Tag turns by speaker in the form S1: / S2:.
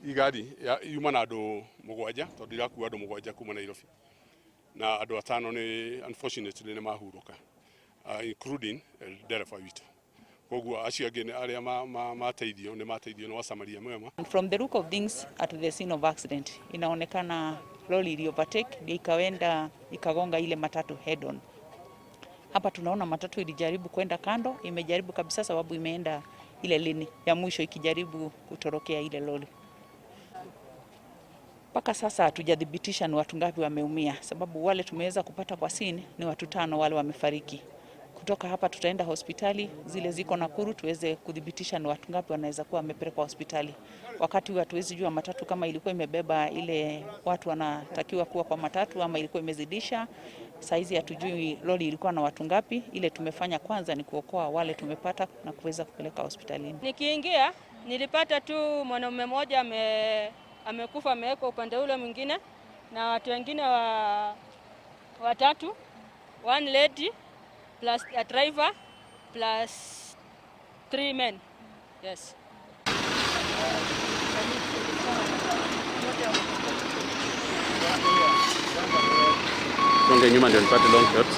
S1: Hii gari yuma na andũ 7 tondũ irakua andũ 7 kuma Nairobi na andũ 5 nĩ unfortunately nĩ mahurũka, including ndereba witũ. Koguo acio angĩ arĩa mateithio nĩ mateithio nĩ wasamaria mwema.
S2: From the look of things at the scene of accident, inaonekana lori ili overtake ndio ikaenda ikagonga ile matatu head on. Hapa tunaona matatu ilijaribu kwenda kando, imejaribu kabisa sababu imeenda ile lini ya mwisho ikijaribu kutorokea ile lori. Mpaka sasa hatujathibitisha ni watu ngapi wameumia, sababu wale tumeweza kupata kwa scene ni watu 5 wale wamefariki. Kutoka hapa tutaenda hospitali zile ziko Nakuru tuweze kudhibitisha ni watu ngapi wanaweza kuwa wamepelekwa hospitali. Wakati hatuwezi jua matatu kama ilikuwa imebeba ile watu wanatakiwa kuwa kwa matatu ama ilikuwa imezidisha. Saizi hatujui lori ilikuwa na watu ngapi. Ile tumefanya kwanza ni kuokoa wale tumepata na kuweza kupeleka hospitalini.
S3: Nikiingia nilipata tu mwanaume mmoja amekufa, amewekwa upande ule mwingine na watu wengine watatu, one lady plus a driver plus 3 men. Yes.
S4: Songe nyuma ndio nipate long shots.